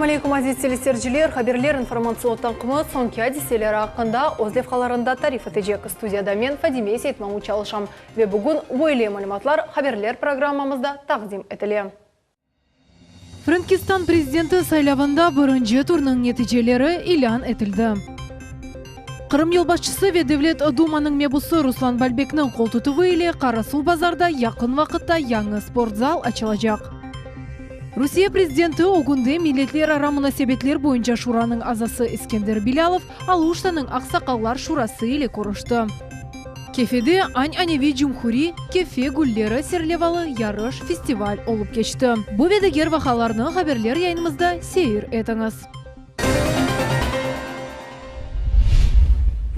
aleykum, aziz teleseyirciler! Haberler informatsion taqımı soñki adiseleri aqqında öz levhalarında tarif etecek. Studiyada men, Fadime Seytmamut çalışam ve bugün böyle malümatlar haberler programmamızda taqdim etile. Frenkistan prezidenti saylavında birinci turnıñ neticeleri ilân etildi. Qırım yolbaşçısı ve Devlet Dumanıñ mebusı Ruslan Balbekniñ qoltutuvı ile Qarasuvbazarda yaqın vaqıtta yañı sportzal açılacaq. Rusiye prezidenti ögünde Milletlerara munasebetler boyunca şuranıñ azası Eskender Bilâlov Aluştanıñ Aqsaqallar şurası ile körüşti. Kefede añaneviy Cumhuriy Kefe gülleri serlevalı yarış-festival olıp keçti. Bu ve diger vaqalarnı haberler yayınımızda seyir etiñiz.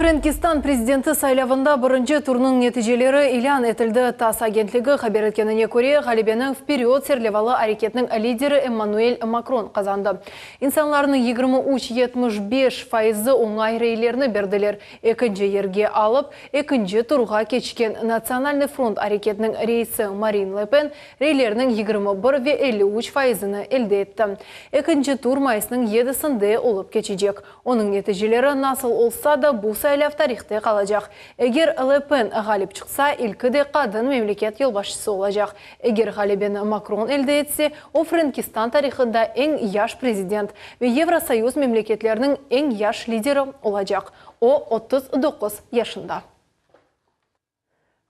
Frenkistan prezidenti saylavında birinci turnıñ neticeleri ilân etildi. TASS agentligi haber etkenine köre, ğalebeni Vperyod serlevalı areketniñ lideri Emmanuel Makron qazandı. İnsanlarnıñ 23,75 fayızı oñay reylerni berdiler. Ekinci yerge alıp, ekinci turğa keçken Natsionalnıy front areketiniñ reisi Marin Le Pen reylerniñ 21 ve 53 fayızını elde etti. Ekinci tur mayısnıñ yedisinde olıp keçecek. Onıñ neticeleri nasıl olsa da, bu saylav tarihte qalacaq. Eger Le Pen ğalip çıqsa, ilki de qadın memleket yolbaşçısı olacaq. Eger ğalebeni Makron elde etse, o Frenkistan tarihında eñ yaş prezident ve Yevrosoyuz memleketleriniñ eñ yaş lideri olacaq. O, 39 yaşında.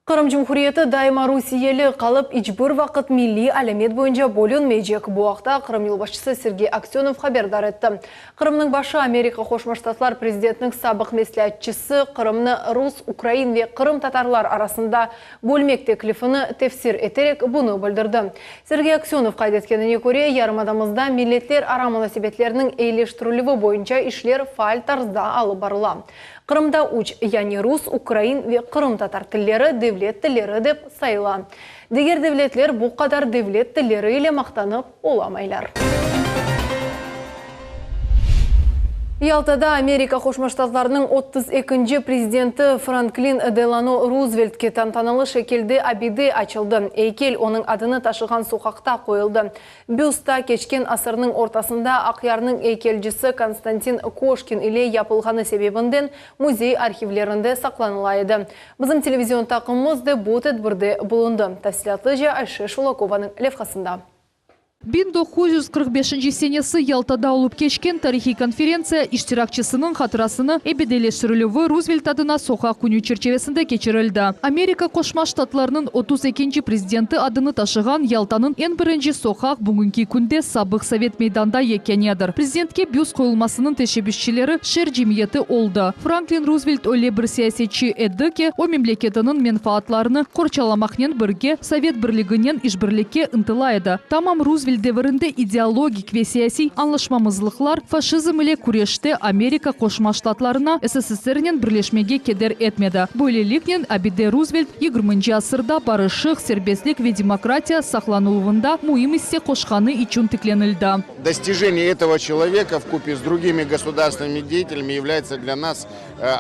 Qırım Cumhuriyeti daima rusiyeli qalıp, iç bir vaqıt milliy alâmet boyunca bölünmeycek. Bu aqta Qırım yolbaşçısı Sergey Aksönov haberdar etti. Qırımnıñ başı Amerika Qoşma Ştatlar prezidentiniñ sabıq mesleatçısı Qırımnı rus, ukrain ve qırımtatarlar arasında bölmek teklifini tefsir eterek bunı bildirdi. Sergey Aksönov qayd etkenine köre, yarımadamızda milletlerara munasebetlerniñ eyileştirilüvi boyunca işler faal tarzda alıp barıla. Qırımda üç, yani rus, ukrain ve qırımtatar tilleri devlet tilleri dep sayıla. Diger devletler bu qadar devlet tilleri ile maqtanıp olamaylar. Yaltada Amerika Qoşma Ştatlarınıñ otuz ekinci prezidenti Franklin Delano Ruzveltke tantanalı şekilde abide açıldı. Eykel onıñ adını taşığan soqaqta qoyuldı. Büst ta keçken asırnıñ ortasında Aqyarnıñ eykelcisi Konstantin Koşkin ile yapılğanı sebebinden müzey arhivlerinde saqlanıla edi. Bizim televizion taqımımız de bu tedbirde bulundı. Tafsilâtlıca Ayşe Şulakovanıñ levhasında. 1945 senesi Yaltada olıp keçken tarihiy konferentsiya iştirakçisiniñ hatırasını ebediyleştirilüvi Ruzvelt adına soqaq künü çerçevesinde keçirildi. Amerika Qoşma Ştatlarınıñ otuz ekinci prezidenti adını taşığan Yaltanıñ eñ birinci soqaq bugünki künde sabıq Sovet meydanda yekânedir. Prezidentke büst qoyulmasınıñ teşebbüsçileri şeer cemiyeti oldı. Franklin Ruzvelt öyle bir siyasetçi edi ki, o memleketiniñ menfaatlarını qorçalamaqnen birge Sovet Birliginen işbirlikke ıntıla edi. Tamam Ruzvelt devirinde ideologik ve siyasiy añlaşmamızlıqlar faşizm ile küreşte Amerika Qoşma Ştatlarına SSSRnen birleşmege keder etmedi. Böyleliknen, abide Ruzvelt yigirminci asırda barışıq, serbestlik ve demokratiya saqlanıluvında müim isse qoşqanı içün tiklenildi. Dostijeniye etogo çeloveka vkupe s drugimi gosudarstvennymi deyatelyami yavlâyatsa dlâ nas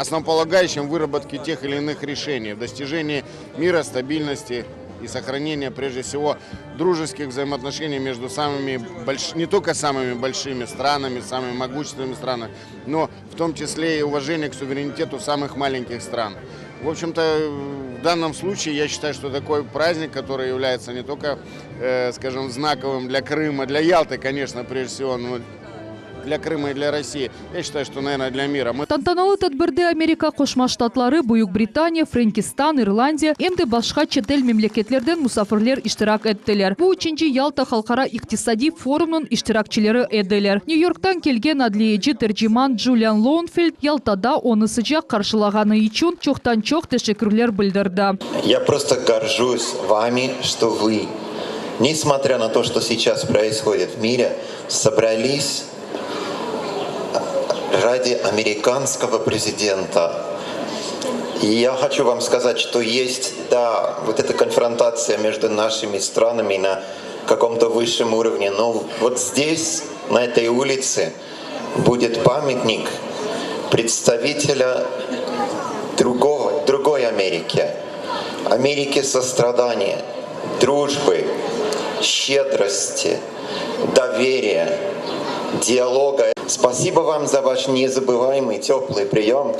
osnovopolagayuşim v vırabotkê teh ili ınıh reşeniy, v dostijenii mira, stabilnosti i sohraneniya, prejde vsego, drujeskih vzaimootnoşeniy mejdu samımi bolş, ne tolko samımi bolşimi stranami, samımi moguşestvennymi stranami, no v tom çisle i uvajeniye k suverenitetu samıh malenkih stran. V obşem-to, v dannom sluçaye ya şçitayu, çto takoy praznik, kotorıy yavlâyatsa ne tolko, skajem, znakovım dlâ Krıma, dlâ Yaltı, koneçno, prejde vsego, no dlâ Krıma i dlâ Rossii, ya şçitayu, çto, navernoye, dlâ mira. Mı. Tantanalı tedbirde Amerika Qoşma Ştatları, Büyük Britaniya, Frenkistan, İrlandiya, em de başqa çetel memleketlerden musafirler iştirak ettiler. Bu üçünci Yalta halqara iqtisadiy forumnıñ iştirakçileri ediler. Nyu-Yorktan kelgen adliyeci terciman Julian Lowenfeld Yaltada onı sıcaq qarşılağanı içün çoqtan-çoq teşekkürler bildirdi. Ya prosto gorjus vami, çto vı, nesmotrâ na to, çto seyças proishodit v mire, sobralis Ради американского президента. И я хочу вам сказать, что есть, да, вот эта конфронтация между нашими странами на каком-то высшем уровне, но вот здесь, на этой улице, будет памятник представителя другого, другой Америки. Америки сострадания, дружбы, щедрости, доверия. диалога. Спасибо вам за ваш незабываемый теплый прием.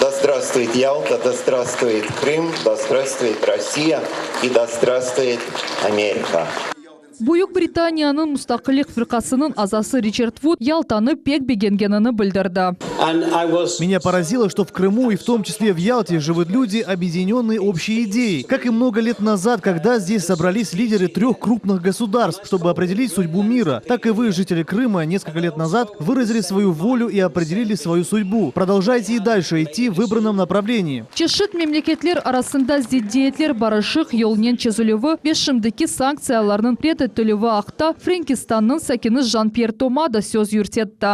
Да здравствует Ялта, да здравствует Крым, да здравствует Россия и да здравствует Америка. Büyük Britaniyanıñ Mustaqillik firqasınıñ azası Riçard Vud Yaltanı pek begengenini bildirdi. Меня поразило, что в Крыму и в том числе в Ялте живут люди, объединенные общей идеей. Как и много лет назад, когда здесь собрались лидеры трех крупных государств, чтобы определить судьбу мира. Так и вы, жители Крыма, несколько лет назад выразили свою волю и определили свою судьбу. Продолжайте и дальше идти в выбранном направлении. Çeşit memleketler arasında ziddiyetler barışıq yolnen çezilüvi ve şimdiki sanktsiyalarnıñ red etilüvi aqta Frenkistannıñ sakini Jan-Pyer Toma da söz yürsetti.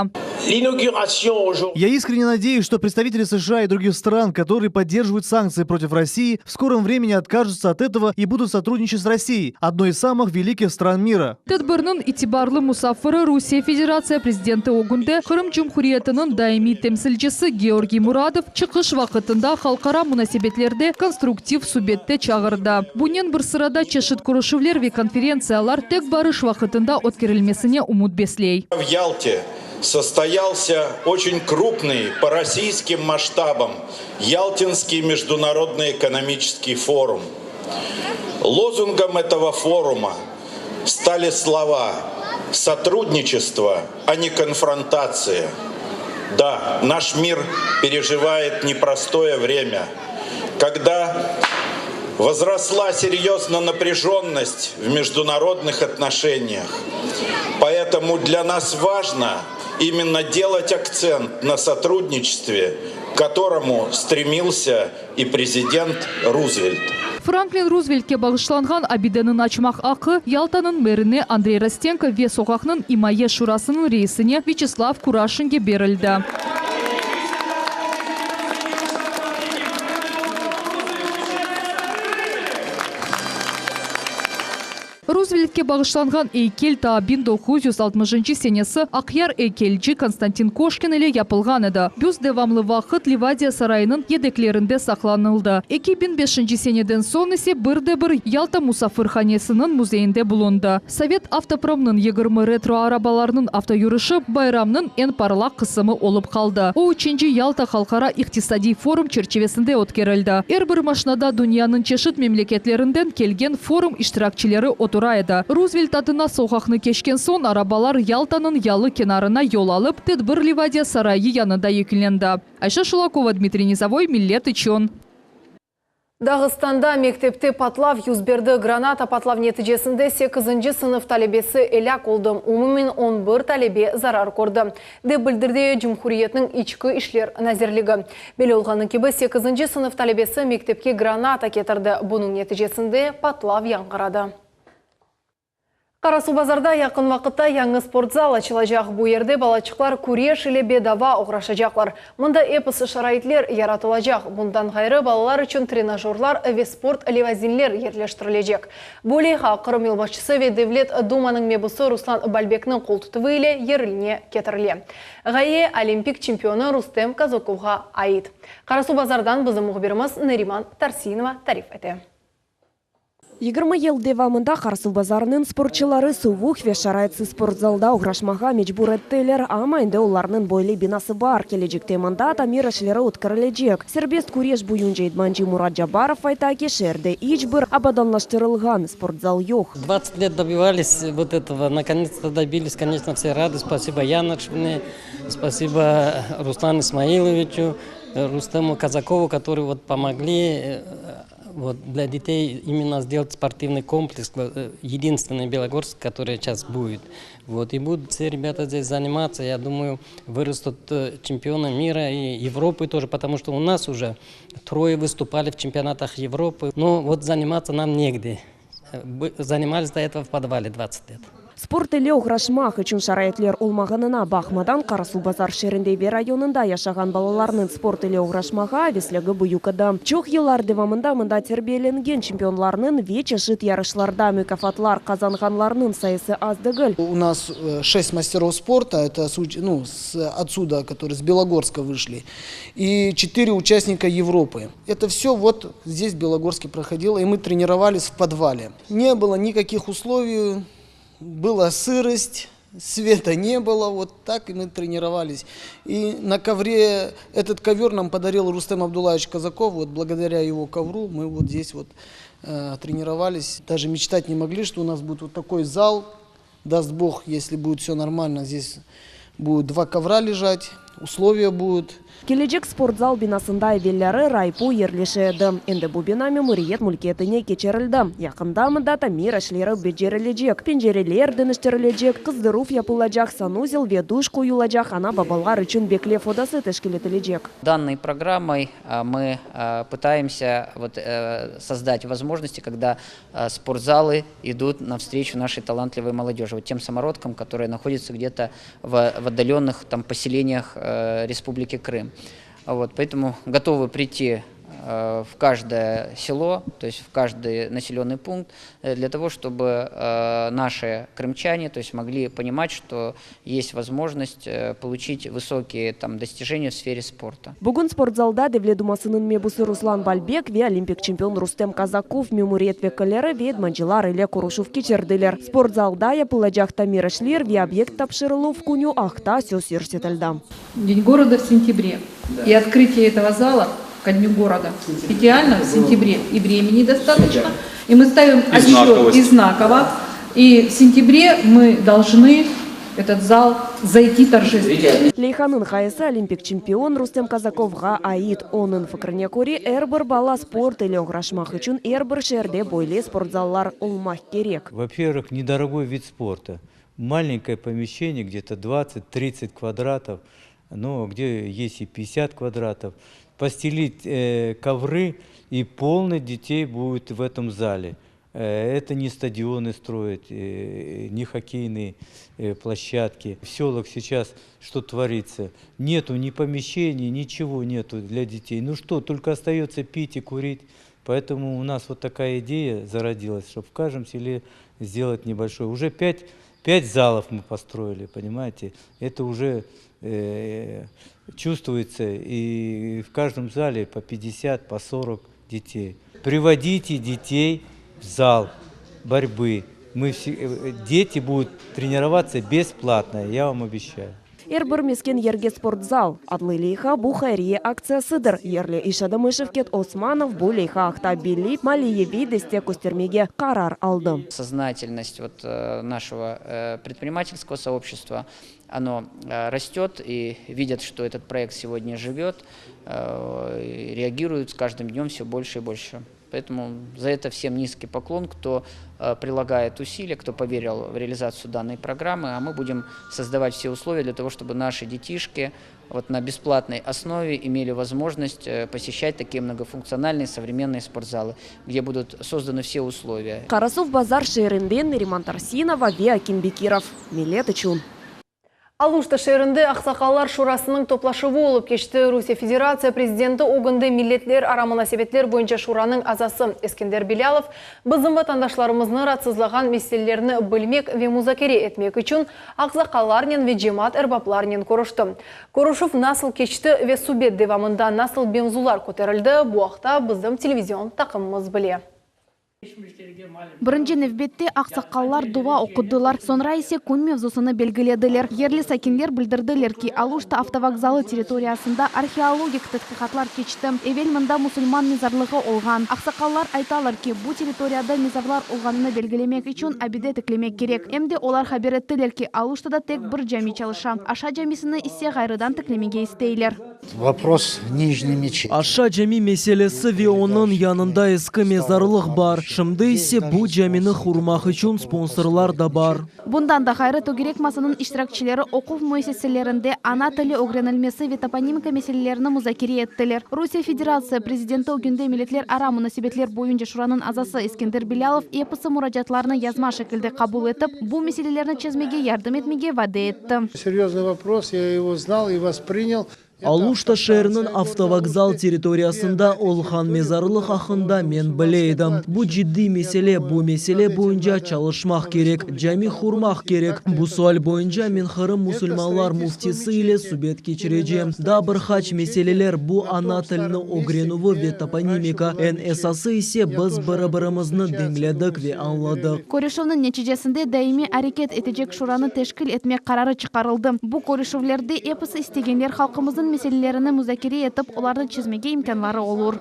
Я искренне надеюсь, что представители США и других стран, которые поддерживают санкции против России, в скором времени откажутся от этого и будут сотрудничать с Россией, одной из самых великих стран мира. Tedbirniñ itibarlı musafiri Rusiye Federatsiya prezidenti ögünde Qırım Cumhuriyetiniñ daimiy temsilcisi Georgiy Muradov çıqış vaqıtında halqara munasebetlerde konstruktiv subette çağırdı. Bunen bir sırada çeşit körüşüvler ve konferentsiyalar tek barış vaqıtında ötkerilmesine ümüt besley. В Ялте состоялся очень крупный по российским масштабам Ялтинский международный экономический форум. Лозунгом этого форума стали слова «сотрудничество, а не конфронтация». Да, наш мир переживает непростое время, когда возросла серьезно напряженность в международных отношениях. Поэтому для нас важно именно делать акцент на сотрудничестве, к которому стремился и президент Рузвельт. Franklin Ruzveltke bağışlanğan abideniñ açmaq aqqı Yaltanıñ merine Andrey Rostenko ve soqaqnıñ imaye şurasınıñ reisine Vyaçeslav Kuraşinge berildi. Ruzveltke bağışlanğan eykel taa 1960-ncı senesi Aqyar eykelci Konstantin Koşkin ile yapılğan edi. Büst devamlı vaqıt Livadiya sarayınıñ yedeklerinde saqlanıldı. 2005-nci seneden soñ ise bir de bir Yalta musafirhanesiniñ müzeyinde bulundı. Sovet avtopromnıñ 20 retro arabalarınıñ avtoyürüşi bayramnıñ eñ parlaq qısımı olıp qaldı. O, üçünci Yalta halqara iqtisadiy forum çerçivesinde ötkerildi. Er bir maşnada dünyanıñ çeşit memleketlerinden kelgen forum iştirakçileri otura edi. Ruzvelt adına soqaqnı keçken soñ arabalar Yaltanıñ yalı kenarına yol alıp, tedbir Livadiya sarayı yanında yekünlendi. Ayşe Şulakova, Dmitriy Nizovoy, Millet içün. Dağıstanda mektepte patlav yüz berdi. Granata patlav neticesinde sekizinci sınıf talebesi elâk oldı, umumen 11 talebe zarar kördi, dep bildirdi cumhuriyetniñ İçki işler nazirligi. Belli olğanı kibi, sekizinci sınıf talebesi mektepke granata ketirdi, bunıñ neticesinde patlav yañğıradı. Qarasuvbazarda yaqın vaqıtta yañı sportzal açılacaq. Bu yerde balaçıqlar küreş ile bedava oğraşacaqlar. Mında episi şaraitler yaratılacaq. Bundan ğayrı, balalar içün trenajörlar ve sport levazinler yerleştirilecek. Bu leyha Qırım yolbaşçısı ve Devlet Dumanıñ mebusı Ruslan Balbekniñ qoltutuvı ile yerine ketirile. Ğaye olimpik çempionı Rustem Kazakovğa ait. Qarasuvbazardan bizim mühbirimiz Nariman Tarsinova tarif ete. 20 yıl devamında Qarasuvbazarnıñ sportçıları suvuq ve şaraitsiz sportzalda oğraşmağa mecbur ettiler, amma endi olarnıñ böyle binası bar. Kelecekte mında tamir işleri ötkerilecek. Serbest küreş boyunca idmancı Murat Cabarov ayta ki, şeerde iç bir abadanlaştırılğan sportzal yoq. 20 лет добивались вот этого, наконец-то добились, конечно, все рады. Спасибо Яночкине, спасибо Руслану Исмаиловичу, Рустему Казакову, которые вот помогли вот для детей именно сделать спортивный комплекс, единственный Белогорск, который сейчас будет. Вот, и будут все ребята здесь заниматься, я думаю, вырастут чемпионы мира и Европы тоже, потому что у нас уже трое выступали в чемпионатах Европы, но вот заниматься нам негде. Занимались до этого в подвале 20 лет. Sport ile oğraşmaq içün şaraitler olmağanına baqmadan Qarasuvbazar şeerinde ve rayonında yaşağan balalarnıñ sport ile oğraşmağa avesligi büyük edi. Çoq yıllar devamında mında terbiyelengen çempionlarnıñ ve çeşit yarışlarda mukâfatlar qazanğanlarnıñ sayısı az degil. У нас шесть мастеров спорта, это ну, с, отсюда, которые с Белогорска вышли, и четыре участника Европы. Это все вот здесь в Белогорске проходило, и мы тренировались в подвале. Не было никаких условий, была сырость. Света не было, вот так и мы тренировались. И на ковре, этот ковер нам подарил Рустем Абдуллаевич Казаков, вот благодаря его ковру мы вот здесь вот э, тренировались. Даже мечтать не могли, что у нас будет вот такой зал, даст Бог, если будет все нормально, здесь будут два ковра лежать, условия будут. Kelecek sportzal binasında evelleri raypo yerleşe edi. Endi bu bina memuriyet mülkiyetine keçirildi. Yaqında mında tamir işleri becerilecek, pencereler deñiştirilecek, qızdıruv yapılacaq, sanuzel ve duş qoyulacaq, ana-babalar içün beklev odası teşkil etilecek. Данной программой мы пытаемся вот создать возможности, когда спортзалы идут навстречу нашей талантливой молодежи, вот тем самородкам, которые находятся где-то в отдаленных там поселениях Республики Крым. Вот, поэтому готовы прийти в каждое село, то есть в каждый населенный пункт, для того, чтобы наши крымчане то есть, могли понимать, что есть возможность получить высокие там, достижения в сфере спорта. Bugün sportzalda Devlet Dumasınıñ mebusı Ruslan Balbek ve olimpik çempion Rustem Kazakov memuriyet vekilleri ve idmancılar ile körüşüv keçirdiler. Sportzalda yapılacaq tamir işler ve obyekt tapşırıluv künü aqta söz yürsetildi. День города в сентябре. И открытие этого зала ко дню города идеально в сентябре. И времени достаточно. И мы ставим И отсчет знаковость. и знаково. И в сентябре мы должны этот зал зайти торжественно. Leyhanıñ ğayesi olimpik çempion Rustem Kazakovğa ait. Onıñ fikrine köre er bir bala sport ile oğraşmaq içün er bir şeerde böyle sportzallar olmaq kerek. Во-первых, недорогой вид спорта. Маленькое помещение, где-то 20-30 квадратов, но где есть и 50 квадратов. Постелить э, ковры, и полно детей будет в этом зале. Э, Это не стадионы строить, э, не хоккейные э, площадки. В селах сейчас что творится? Нету ни помещений, ничего нету для детей. Ну что, только остается пить и курить. Поэтому у нас вот такая идея зародилась, чтобы в каждом селе сделать небольшой. Уже пять залов мы построили, понимаете? Это уже э, чувствуется, и в каждом зале по 50, по 40 детей. Приводите детей в зал борьбы. Мы все, э, дети будут тренироваться бесплатно, я вам обещаю. Er bir mesken yerge sportzal. Adlı leyha bu hayriye aktsiyasıdır. Yerli iş adamı Şevket Osmanov bu leyha aqta bilip maliyeviy destek köstermege qarar aldı. Сознательность вот э, нашего э, предпринимательского сообщества, оно э, растет и видят, что этот проект сегодня живет, и реагируют с каждым днем все больше и больше. Поэтому за это всем низкий поклон, кто прилагает усилия, кто поверил в реализацию данной программы, а мы будем создавать все условия для того, чтобы наши детишки вот на бесплатной основе имели возможность посещать такие многофункциональные современные спортзалы, где будут созданы все условия. Qarasuvbazar şeerinden Neriman Tarsinova ve Akim Bekirov. Millet içün. Aluşta şeerinde Aqsaqallar Şurasınıñ toplaşuvı olıp keçti. Rusiye Federatsiya prezidenti ögünde milletlerara munasebetler boyunca Şuranıñ azası Eskender Bilâlov bizim vatandaşlarımıznı raatsızlağan meselelerni bilmek ve muzakere etmek içün aqsaqallarnen ve cemaat erbaplarınen körüşti. Körüşüv nasıl keçti ve subet devamında nasıl mevzular köterildi, bu aqta bizim televizion taqımımız bile. Birinci nevbette aqsaqallar dua oqudılar, soñra ise kün mevzusını belgilediler. Yerli sakinler bildirdiler ki, Aluşta avtovokzalı territoriyasında arheologik tedqiqatlar keçti. Evel mında musulman mezarlığı olğan. Aqsaqallar aytalar ki, bu territoriyada mezarlar olğanını belgilemek içün abide tiklemek kerek. Em de olar haber ettiler ki, Aluştada tek bir cami çalışa. Aşa camisini ise ğayrıdan tiklemege isteyler. Вопрос Нижней мечети. Aşa cami meselesi ve onıñ yanında eski mezarlıq bar. Şimdi ise bu camini qurmaq içün sponsorlar da bar. Bundan da ğayrı tögerek masanıñ iştirakçileri oquv müessiselerinde ana tili ögrenilmesi ve toponimika meselelerini muzakere ettiler. Rusiye Federatsiya prezidenti ögünde milletlerara munasebetler boyunca Şuranıñ azası Eskender Bilâlov episi muracaatlarnı yazma şekilde qabul etip, bu meselelerni çezmege yardım etmege vade etti. Серьезный вопрос, я его знал и воспринял. Aluşta şeeriniñ avtovokzal territoriyasında olğan mezarlıq aqqında men bile edim. Bu ciddiy mesele, bu mesele boyunca çalışmaq kerek, cami qurmaq kerek. Bu sual boyunca men Qırım musulmanlar müftisi ile subet keçirecem. Daa bir qaç meseleler, bu ana tilini ögrenüvi ve toponimika. Eñ esası ise, biz biri-birimizni diñledik ve añladıq. Körüşüvniñ neticesinde daimiy areket etecek şuranı teşkil etmek qararı çıqarıldı. Bu körüşüvlerde episi istegenler halqımıznıñ meselelerini muzakere etip, olarnı çezmege imkânları olur.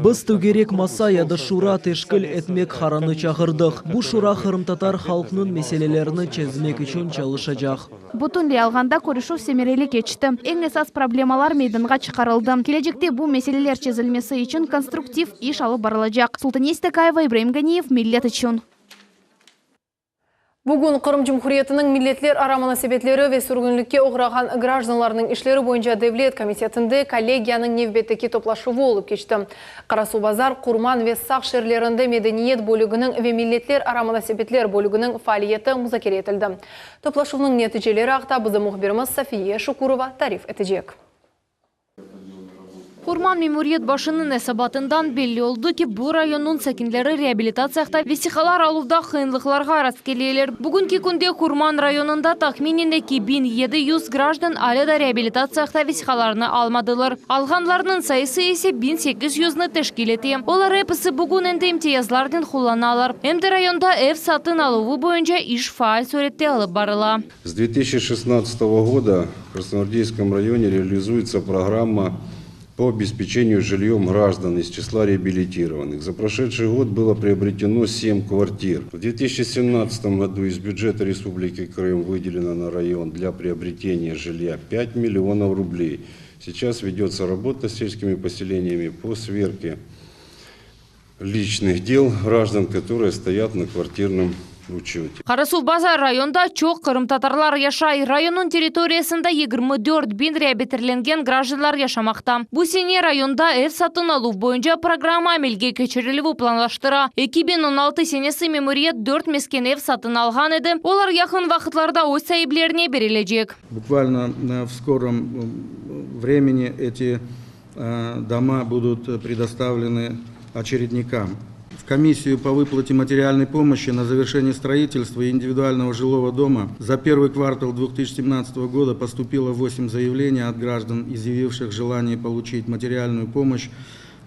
Biz tögerek masa ya da şura teşkil etmek qararını çağırdıq. Bu şura qırımtatar halqnıñ meselelerini çezmek içün çalışacaq. Bütünley alğanda, körüşüv semereli keçti. Eñ esas problemalar meydanğa çıqarıldı. Kelecekte bu meseleler çezilmesi içün konstruktiv iş alıp barılacaq. Sultaniye Stakayeva, İbraim Ganiyev, Millet içün. Bugün Qırım Cumhuriyetiniñ Milletlerara munasebetleri ve sürgünlikke oğrağan grajdanlarnıñ işleri boyunca devlet komitetinde kollegiyanıñ nevbetteki toplaşuvı olıp keçti. Qarasuvbazar, Qurman ve Saq şeerlerinde medeniyet bölüginiñ ve milletlerara munasebetler bölüginiñ faaliyeti muzakere etildi. Toplaşuvnıñ neticeleri aqta bizim mühbirimiz Safiye Şukurova tarif etecek. Qurman memuriyet başınıñ esabatından belli oldı ki, bu rayonnıñ sakinleri reabilitatsiyaqta vesiqalar aluvda qıyınlıqlarğa rastkeleler. Bugünki künde Qurman rayonında tahminen 2700 grajdan alâ da reabilitatsiyaqta vesiqalarnı almadılar. Alğanlarnıñ sayısı ise 1800 ni teşkil ete. Olar episi bugün endi imtiyazlarnen qullanalar. Em de rayonda ev satın aluvı boyunca iş faal sürette alıp barıla. С 2016 года в Красногвардейском районе реализуется программа по обеспечению жильем граждан из числа реабилитированных. За прошедший год было приобретено 7 квартир. В 2017 году из бюджета Республики Крым выделено на район для приобретения жилья 5 миллионов рублей. Сейчас ведется работа с сельскими поселениями по сверке личных дел граждан, которые стоят на квартирном учете. Qarasuvbazar rayonda çoq qırımtatarlar yaşay. Rayonnıñ territoriyasında 24 biñ reabilitirlengen grajdanlar yaşamaqta. Bu sene rayonda ev satın aluv boyunca programma amelge keçirilüvi planlaştıra. 2016 senesi memuriyet 4 mesken ev satın alğan edi. Olar yaqın vaqıtlarda öz saiplerine berilecek. Буквально в скором времени эти дома будут предоставлены очередникам. В комиссию по выплате материальной помощи на завершение строительства индивидуального жилого дома за первый квартал 2017 года поступило 8 заявлений от граждан, изъявивших желание получить материальную помощь.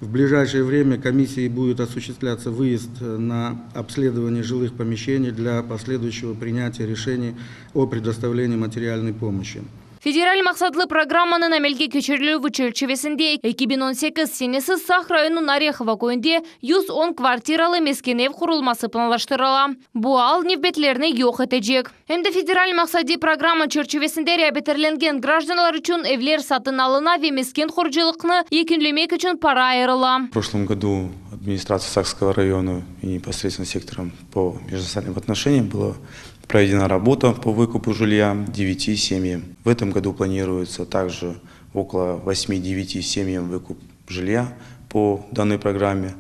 В ближайшее время комиссией будет осуществляться выезд на обследование жилых помещений для последующего принятия решений о предоставлении материальной помощи. Federal maqsatlı programmanıñ amelge keçirilüvi çerçivesinde 2018 senesi Saq rayonınıñ Orehovo köyünde 110 kvartiralı mesken ev qurulması planlaştırıla. Bu al nevbetlerni yoq etecek. Em de federal maqsadiy programma çerçivesinde reabilitirlengen grajdanlar içün evler satın alına ve mesken qurucılıqnı yekünlemek içün para ayırıla. В прошлом году администрация Сакского района и непосредственно сектором по межнациональным отношениям была проведена работа по выкупу жилья 9 семьям. В этом году планируется также около 8-9 семьям выкуп жилья по данной программе.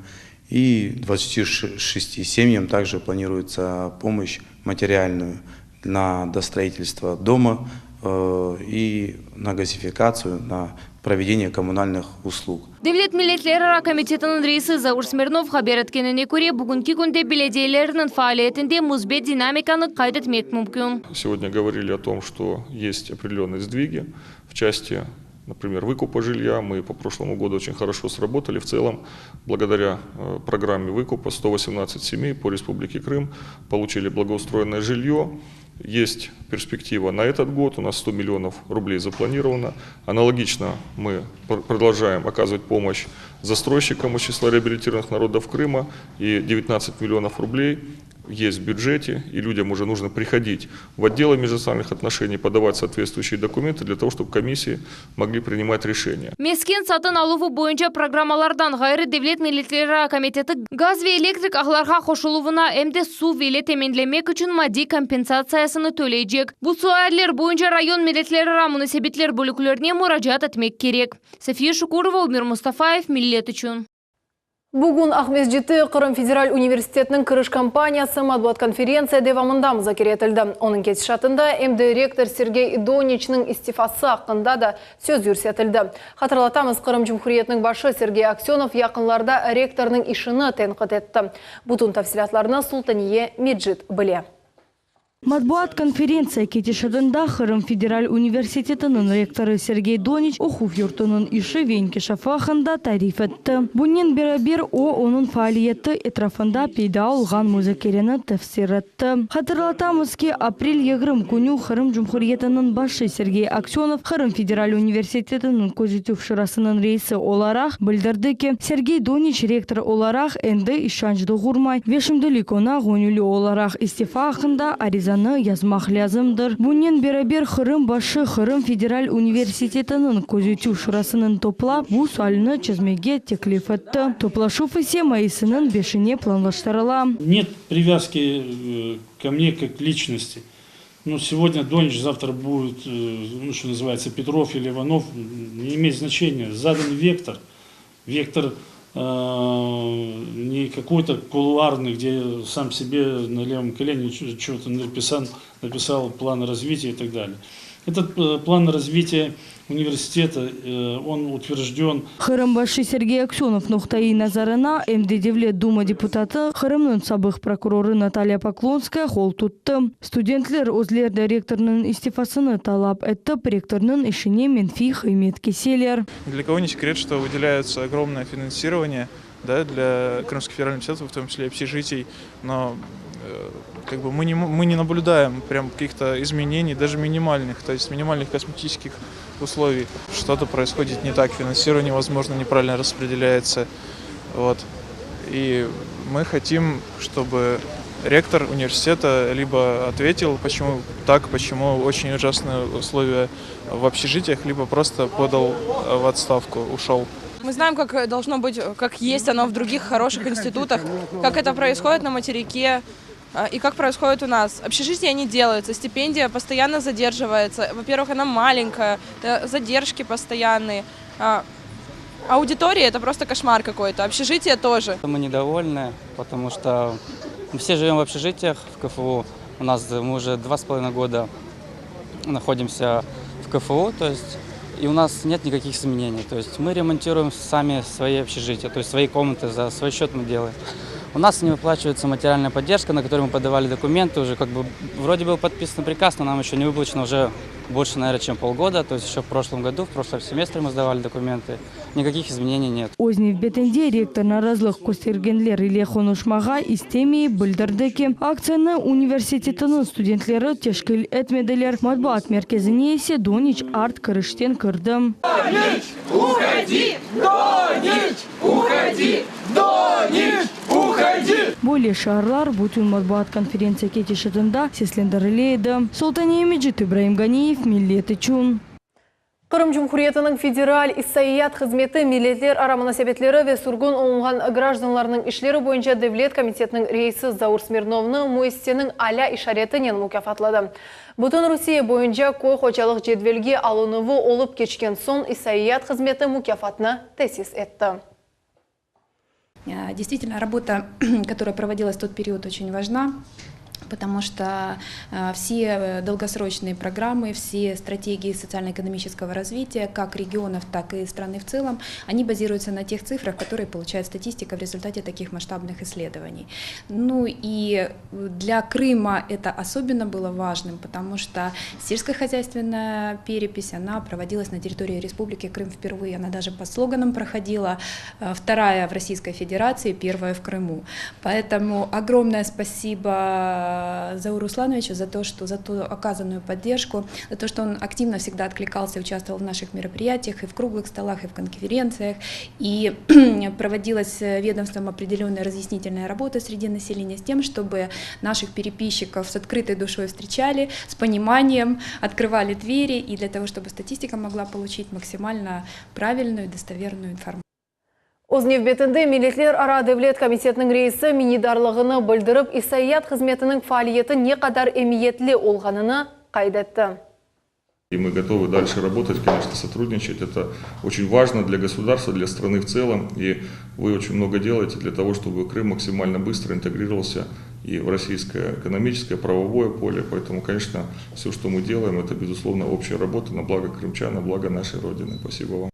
И 26 семьям также планируется помощь материальную на достроительство дома э, и на газификацию, на проведение коммунальных услуг. Devlet milletlerara komitetiniñ reisi Zaur Smirnov haber etkenine köre, bugünki künde belediyelerniñ faaliyetinde müsbet dinamikanı qayd etmek mümkün. Сегодня говорили о том, что есть определенные сдвиги в части, например, выкупа жилья. Мы по прошлому году очень хорошо сработали. В целом, благодаря э, программе выкупа 118 семей по Республике Крым получили благоустроенное жилье. Есть перспектива на этот год, у нас 100 миллионов рублей запланировано. Аналогично мы продолжаем оказывать помощь застройщикам из числа реабилитированных народов Крыма. И 19 миллионов рублей есть в бюджете, и людям уже нужно приходить в отделы межнациональных отношений, подавать соответствующие документы для того, чтобы комиссии могли принимать решения. Mesken satın aluvı boyunca programmalardan ğayrı Devlet milletlerara komiteti gaz ve elektrik ağlarğa qoşuluvına em de suv ile teminlemek içün maddiy kompensatsiyasını töleycek. Bu sualler boyunca rayon milletlerara munasebetler bölüklerine muracaat etmek kerek. Safiye Şukurova, Ömer Mustafayev, Millet içün. Bugün Aqmescitte Qırım federal universitetiniñ kiriş kampaniyası matbuat konferentsiya devamında muzakere etildi. Onıñ ketişatında em de rektor Sergey Doniçniñ istifası aqqında da söz yürsetildi. Hatırlatamız, Qırım Cumhuriyetiniñ başı Sergey Aksönov yaqınlarda rektornıñ işini tenqit etti. Bütün tafsilâtlarnı Sultaniye Mecit bile. Matbuat konferentsiya ketişatında Qırım federal universitetiniñ rektorı Sergey Doniç oquv yurtunıñ işi ve inkişafı aqqında tarif etti. Bunen beraber o, onıñ faaliyeti etrafında peyda olğan muzakereni tefsir etti. Hatırlatamız ki, aprel 20 künü Qırım Cumhuriyetiniñ başı Sergey Aksönov Qırım federal universitetiniñ közetüv şurasınıñ reisi olaraq bildirdi ki, Sergey Doniç rektor olaraq endi işanç doğurmay ve şimdilik oña göñülli olaraq istifa aqqında arizanı yazmaq lâzimdir. Bunen beraber Qırım başı Qırım federal universitetiniñ közetüv şurasınıñ toplap bu sualni çezmege teklif etti. Toplaşuv ise mayısınıñ beşine planlaştırıla. Net привязki ko mne kak liçnosti. Nu, segodnâ Doniç, zavtra budet, nu, çto nazıvayetsâ, Petrov ili Ivanov, ne imeyet znaçeniya. Zadan vektor, vektor ne kakoy-to kuluarnıy, gde sam sebe na levom kolene çego-to napisan, napisal plan razvitiya i tak dalее. Etot plan razvitiya universiteta, on utverjden. Qırım başı Sergey Aksönov noqtaiy nazarına em de Devlet Duma deputatı, Qırımnıñ sabıq prokurorı Natalya Poklonskaya qol tuttı. Studentler özleri de rektornıñ istifasını talap etip, rektornıñ işine menfiy qıymet keseler. Ни для кого не секрет, что выделяется огромное финансирование, да, для Крымского федерального университета, в том числе общежитий, но как бы мы не мы не наблюдаем прям каких-то изменений, даже минимальных, то есть минимальных косметических условий. Что-то происходит не так, финансирование, возможно, неправильно распределяется. Вот. И мы хотим, чтобы ректор университета либо ответил, почему так, почему очень ужасные условия в общежитиях, либо просто подал в отставку, ушел. Мы знаем, как должно быть, как есть оно в других хороших институтах, как это происходит на материке и как происходит у нас. Общежития не делаются, стипендия постоянно задерживается. Во-первых, она маленькая, задержки постоянные. Аудитория – это просто кошмар какой-то, общежитие тоже. Мы недовольны, потому что мы все живем в общежитиях в КФУ. У нас мы уже 2,5 года находимся в КФУ, то есть и у нас нет никаких изменений. То есть мы ремонтируем сами свои общежития, то есть свои комнаты за свой счет мы делаем. У нас не выплачивается материальная поддержка, на которую мы подавали документы. Уже как бы вроде был подписан приказ, но нам еще не выплачено уже больше, наверное, чем полгода. То есть еще в прошлом году, в прошлом семестре мы сдавали документы. Никаких изменений нет. Öz nevbetinde rektor narazılıq köstergenler ile qonuşmağa istemeyip bildirdi ki, aktsiyanı universitetiniñ studentleri teşkil etmediler, matbuat merkezine ise Doniç art kirişten kirdi. Doniç, uhodi! Doniç, uhodi! Doniç, uhodi! Böyle şiarlar bütün matbuat konferentsiya ketişatında seslendirile edi. Sultaniye Mecit, İbraim Ganiyev, Millet içün. Qırım Cumhuriyetiniñ Federal İssaiyat hızmeti Milletlerara munasebetleri ve sürgün olunğan grajdanlarnıñ işleri boyunca devlet komitetiniñ reisi Zaur Smirnovnı müessiseniñ alâ işaretinen mukâfatladı. Bütün Rusiye boyunca köy hocalıq cedvelge alınuvı olıp keçken soñ İssaiyat hızmeti mukâfatnı tesis etti. Действительно, работа, которая проводилась в тот период, очень важна потому что все долгосрочные программы, все стратегии социально-экономического развития, как регионов, так и страны в целом, они базируются на тех цифрах, которые получает статистика в результате таких масштабных исследований. Ну и для Крыма это особенно было важным, потому что сельскохозяйственная перепись, она проводилась на территории Республики Крым впервые, она даже по слоганам проходила, вторая в Российской Федерации, первая в Крыму. Поэтому огромное спасибо Зауру Руслановичу за то, что за ту оказанную поддержку, за то, что он активно всегда откликался и участвовал в наших мероприятиях, и в круглых столах, и в конференциях, и проводилась ведомством определенная разъяснительная работа среди населения с тем, чтобы наших переписчиков с открытой душой встречали, с пониманием, открывали двери, и для того, чтобы статистика могла получить максимально правильную и достоверную информацию. Öz nevbetinde Milletlerara devlet komitetiniñ reisi minnetdarlığını bildirip, İssaiyat hızmetiniñ faaliyeti ne qadar emiyetli olğanını qayd etti. И мы готовы дальше работать, конечно, сотрудничать. Это очень важно для государства, для страны в целом. И вы очень много делаете для того, чтобы Крым максимально быстро интегрировался и в российское экономическое, правовое поле. Поэтому, конечно, все, что мы делаем, это, безусловно, общая работа на благо крымчан, на благо нашей Родины. Спасибо вам.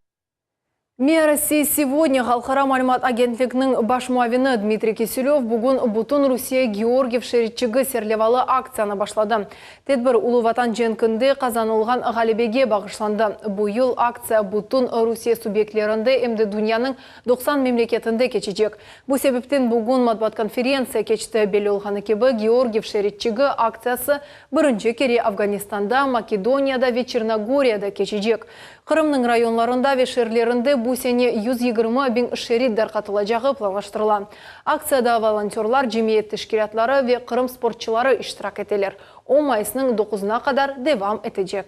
MİA Rossiya segodnâ halqara malümat agentlikniñ baş muavini Dmitriy Kiselöv bugün Bütün Rusiye Georgiyev şeritçigi serlevalı aktsiyanı başladı. Tedbir Ulu Vatan cenkinde qazanılğan ğalebege bağışlandı. Bu yıl aktsiya bütün Rusiye subyektlerinde em de dünyanıñ 90 memleketinde keçecek. Bu sebepten bugün matbuat konferentsiya keçti. Belli olğanı kibi, Georgiyev şeritçigi aktsiyası birinci kere Afganistanda, Makedoniyada ve Çernogoriyada keçecek. Qırımnıñ rayonlarında ve şeerlerinde bu sene 120 biñ şerit darqatılacağı planlaştırıla. Aktsiyada volontörlar, cemiyet teşkilâtları ve Qırım sportçıları iştirak eteler. O, mayısnıñ doquzına qadar devam etecek.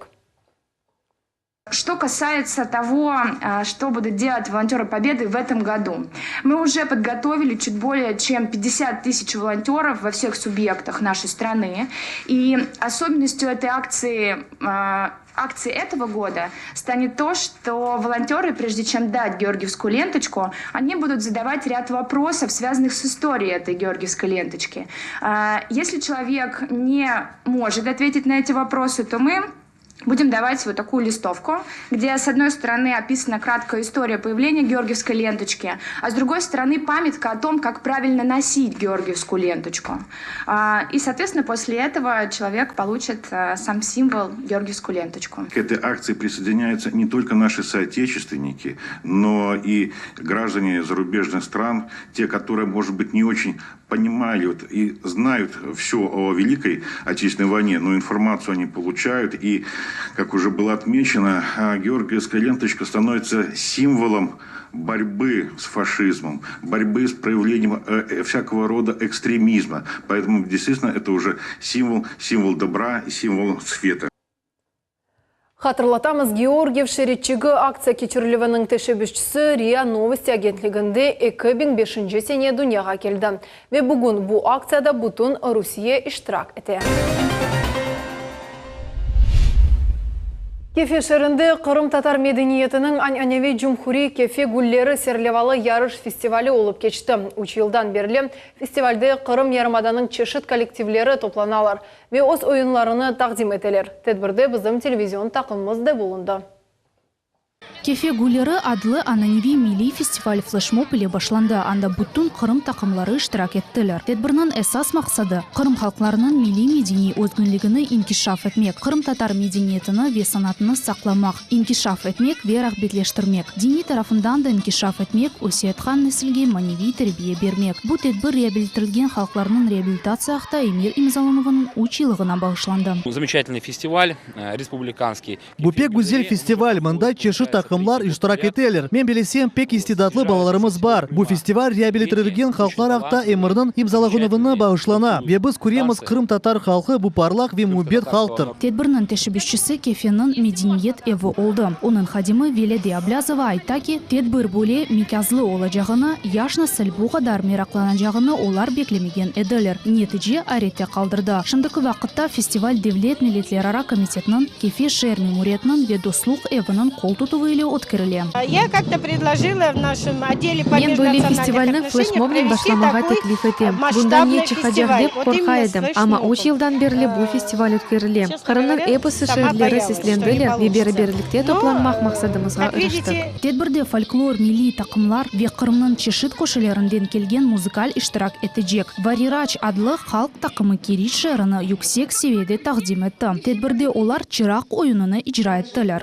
Что касается того, что будут делать волонтеры Победы в этом году. Мы уже подготовили чуть более чем 50 тысяч волонтеров во всех субъектах нашей страны. И особенностью этой акции акции этого года станет то, что волонтеры, прежде чем дать георгиевскую ленточку, они будут задавать ряд вопросов, связанных с историей этой георгиевской ленточки. Если человек не может ответить на эти вопросы, то мы будем давать вот такую листовку, где с одной стороны описана краткая история появления георгиевской ленточки, а с другой стороны памятка о том, как правильно носить георгиевскую ленточку. И, соответственно, после этого человек получит сам символ георгиевскую ленточку. К этой акции присоединяются не только наши соотечественники, но и граждане зарубежных стран, те, которые, может быть, не очень понимают и знают все о Великой Отечественной войне, но информацию они получают. И, как уже было отмечено, георгиевская ленточка становится символом борьбы с фашизмом, борьбы с проявлением всякого рода экстремизма. Поэтому, действительно, это уже символ, символ добра и символ света. Hatırlatamız, Georgiyev şeritçigi aktsiya keçirilüviniñ teşebbüsçisi RIA Novosti agentliginde 2005 sene dünyağa keldi. Ve bugün bu aktsiyada bütün Rusiye iştirak ete. Kefe şeerinde qırımtatar medeniyetiniñ añaneviy Cumhuriy Kefe gülleri serlevalı yarış festivali olıp keçti. Üç yıldan berli festivalde Qırım yarımadanıñ çeşit kollektivleri toplanalar ve öz oyunlarını taqdim eteler. Tedbirde bizim televizion taqımımız da bulundı. Kefe gülleri adlı ananeviy milliy festival fleşmob ile başlandı, anda bütün Qırım taqımları iştirak ettiler. Tedbirniñ esas maqsadı, Qırım halqlarınıñ milliy-medeniy özgünligini inkişaf etmek, qırımtatar medeniyetini ve sanatını saqlamaq, inkişaf etmek ve rağbetleştirmek, diniy tarafından da inkişaf etmek, öseyatqan nesilge maneviy terbiye bermek. Bu tedbir reabilitilgen halqlarnıñ reabilitatsiya aqta emir imzalanuvınıñ üç yıllığına bağışlandı. Zamечательный festival, respublikanskiy. Bu pek güzel festival, mında çeşit taqımlar iştirak eteler. Men bilesem, pek istidatlı balalarımız bar. Bu festival reabilitirilgen halqlar aqta emirniñ imzalağınuvına bağışlana. Ve biz köremiz, qırımtatar halqı bu parlaq ve mübbet halqtır. Tedbirniñ teşebbüsçisi Kefeniñ medeniyet evi oldı. Onıñ hadimi Velide Ablâzova ayta ki, tedbir böyle mikyazlı olacağını, yaş nesil bu qadar meraqlanacağını olar beklemegen ediler. Netice ayrette qaldırdı. Şimdiki vaqıtta festival Devlet milletlerara komitetiniñ, Kefe şeer memuriyetiniñ ve Dostluq eviniñ qol tutuvı ile ötkerile. Men böyle festivalni fleşmobnen başlamağa teklif etem. Bundan ne çıqacaq dep qorqa edim, amma üç yıldan berli bu festival ötkerile. Qırımnıñ episi şeerleri seslendiler ve beraberlikte toplanmaq maqsadımızğa iriştik. Tedbirde folklor, milliy taqımlar ve Qırımnıñ çeşit köşelerinden kelgen muzıkal iştirak etecek. Variraç adlı halq taqımı Keriç şeerini yüksek seviyede taqdim etti. Tedbirde olar Çıraq oyunını icra ettiler.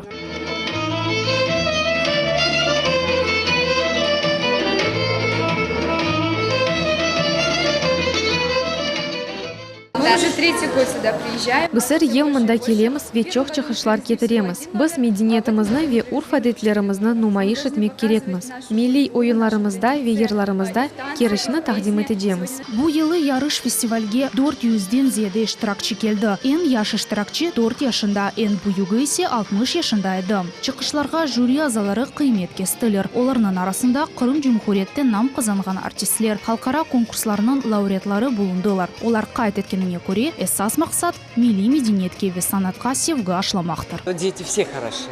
Biz er yıl mında kelemiz ve çoq çıqışlar ketiremiz. Biz medeniyetimizni ve urf-adetlerimizni numayış etmek kerekmiz. Milliy oyunlarımızda ve yırlarımızda Keriçni taqdim etecemiz. Bu yılı yarış festivalge dört yüzden ziyade iştirakçi keldi. Eñ yaş iştirakçi dört yaşında, eñ büyügi ise 60 yaşında edi. Çıqışlarğa jüri azaları qıymet kestiler. Olarnıñ arasında Qırım Cumhuriyette nam qazanğan artistler, halqara konkurslarnıñ laureatları bulundılar. Olar qayd etkenine. köre, esas maqsat, milliy medeniyetke ve sanatqa sevgi aşlamaqtır. Deti vse horoşi.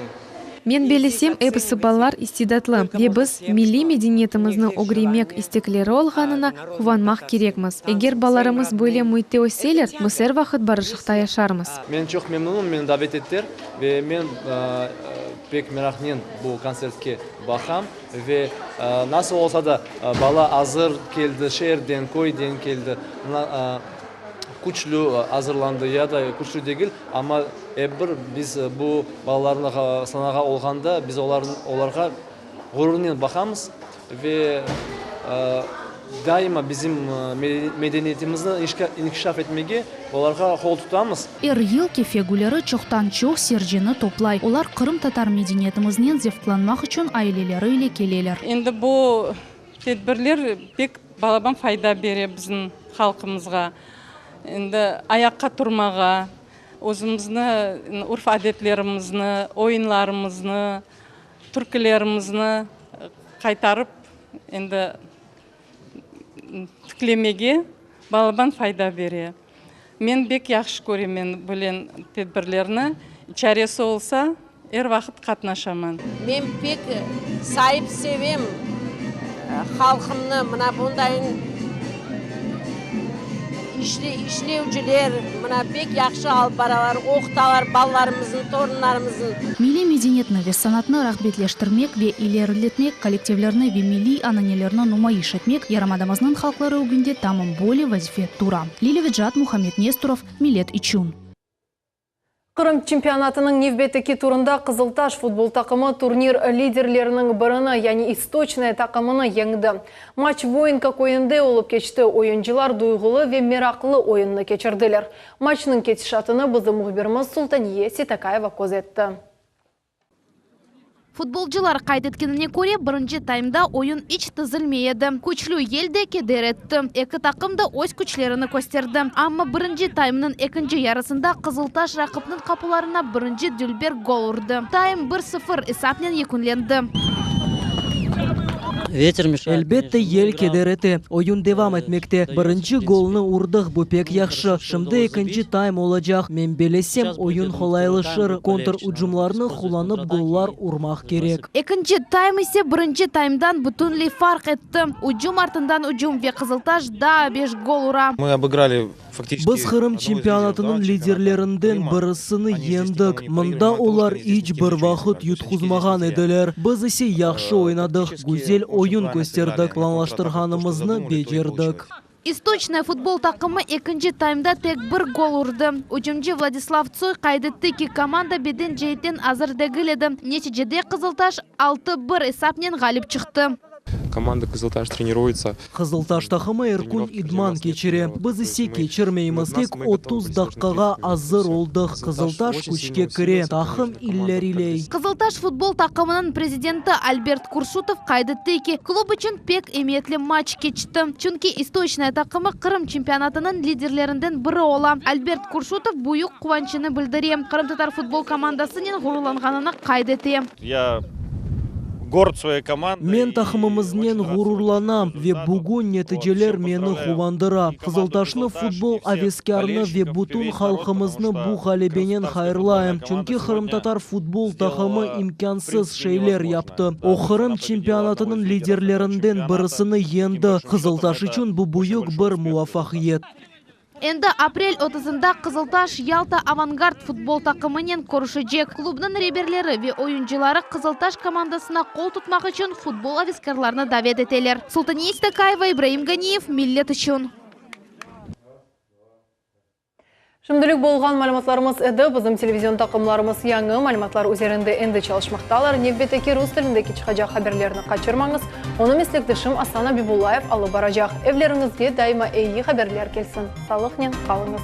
Men bellesem, episi balalar istidatlı ve biz, milliy medeniyetimizni ögrenmek istekleri olğanına quvanmaq kerekmiz. Eger balalarımız böyle müitte össeler, biz er vaqıt barışıqta yaşarmız. Men çoq memnunım, meni davet ettiler ve men pek meraqnen bu kontsertke baqam ve nasıl olsa da bala azır keldi, şeerden, köyden keldi, küçlü azırlandı ya da küçlü degil, amma ep bir biz bu balalarnı sanağa olğanda biz olarğa ğururnen baqamız ve daima bizim medeniyetimizni inkişaf etmege olarğa qol tutamız. Er yıl Kefe gülleri çoqtan-çoq sercini toplay. Olar qırımtatar medeniyetimiznen zevqlanmaq içün aileleri ile keleler. Endi bu tedbirler pek balaban fayda bere bizim halqımızğa. Endi ayaqqa turmağa, özümizni urf-adetlerimizni, oyunlarımıznı, türkülerimizni qaytarıp endi tiklemege balaban fayda bere. Men bek yahşı köremen böyle tedbirlerni, çaresi olsa, er vaqıt qatnaşaman. Men pek sayıp sevem halqımnı, mına bundayın işlevciler, mına pek yahşı alıp baralar, oqutalar balalarımıznı, torunlarımıznı. Milliy medeniyetni ve sanatnı rağbetleştirmek ve ileriletmek, kollektivlerni ve milliy ananelerni numayış etmek yarımadamıznıñ halqları ögünde tamam böyle vazife tura. Lilâ Vecat, Muhammed Nestorov, Millet içün. Qırım çempionatınıñ nevbetteki turında Qızıltaş futbol taqımı turnir liderleriniñ birini, yani İstoçnaya taqımını yeñdi. Maç Voinka köyünde olıp keçti, oyuncılar duyğulı ve meraqlı oyunnı keçirdiler. Maçnıñ ketişatını bizim mühbirimiz Sultaniye Seytakayeva köz etti. Futbolcılar qayd etkenine köre, birinci taymda oyun iç tizilmey edi. Küçlü yel de keder etti. Eki taqım da öz küçlerini kösterdi. Amma birinci taymnıñ ekinci yarısında Qızıltaş raqipniñ qapularına birinci dülber gol urdı. Taym bir sıfır esapnen yekünlendi. Elbette, yel keder ete. Oyun devam etmekte. Birinci golnı urdıq, bu pek yahşı. Şimdi ekinci taym olacaq. Men belesem, oyun qolaylaşır. Kontr-ucumlarnı qullanıp gollar urmaq kerek. Ekinci taym ise birinci taymdan bütünley farq etti. Ucum artından ucum ve Qızıltaş daa beş gol ura. Biz Qırım çempionatınıñ liderlerinden birisini yeñdik. Mında olar iç bir vaqıt yutquzmağan ediler. Biz ise yahşı oynadıq, güzel oyun kösterdik, planlaştırğanımıznı becerdik. İstoçnaya futbol taqımı ekinci taymda tek bir gol urdı. Ucumcı Vladislav Tsoy qayd etti ki, komanda beden ceetten azır degil edi. Neticede Qızıltaş altı bir esapnen ğalip çıqtı. Komanda Kızıltaş treniruется. Qızıltaş taqımı er kün idman keçire, biz ise keçirmeymiz. Tek 30 daqqağa azır oldıq. Qızıltaş küçke kire, taqım ileriley. Qızıltaş futbol taqımınıñ prezidenti Albert Kurşutov qayd etti ki, klub içün pek emiyetli maç keçti, çünki İstoçnaya taqımı Qırım çempionatınıñ liderlerinden biri ola. Albert Kurşutov büyük quvançını bildire, qırımtatar futbol komandasınen ğururlanğanını qayd ete. Ya gord svoyey komandoy. Men taqımımıznen ğururlanam ve bugün neticeler meni quvandıra. Qızıltaşnı futbol aveskârını ve bütün halqımıznı bu ğalebenen hayırlayım, çünki qırımtatar futbol taqımı imkânsız şeyler yaptı. O, Qırım çempionatınıñ liderlerinden birisini yeñdi. Qızıltaş içün bu büyük bir muvafaqiyet. Endi aprel otuzında Qızıltaş Yalta Avangard futbol taqımınen körüşecek. Klubnıñ reberleri ve oyuncıları Qızıltaş komandasına qol tutmaq içün futbol aveskârlarını davet eteler. Sultaniye Seytakayeva, İbraim Ganiyev, Millet içün. Şimdilik bolğan malümatlarımız edi. Bizim televizion taqımlarımız yañı malümatlar üzerinde endi çalışmaqtalar. Nevbetteki rus tilindeki çıqacaq haberlerni qaçırmañız. Onı meslekdeşim Asan Abibullayev alıp baracaq. Evleriñizge daima eyi haberler kelsin. Sağlıqnen qalıñız.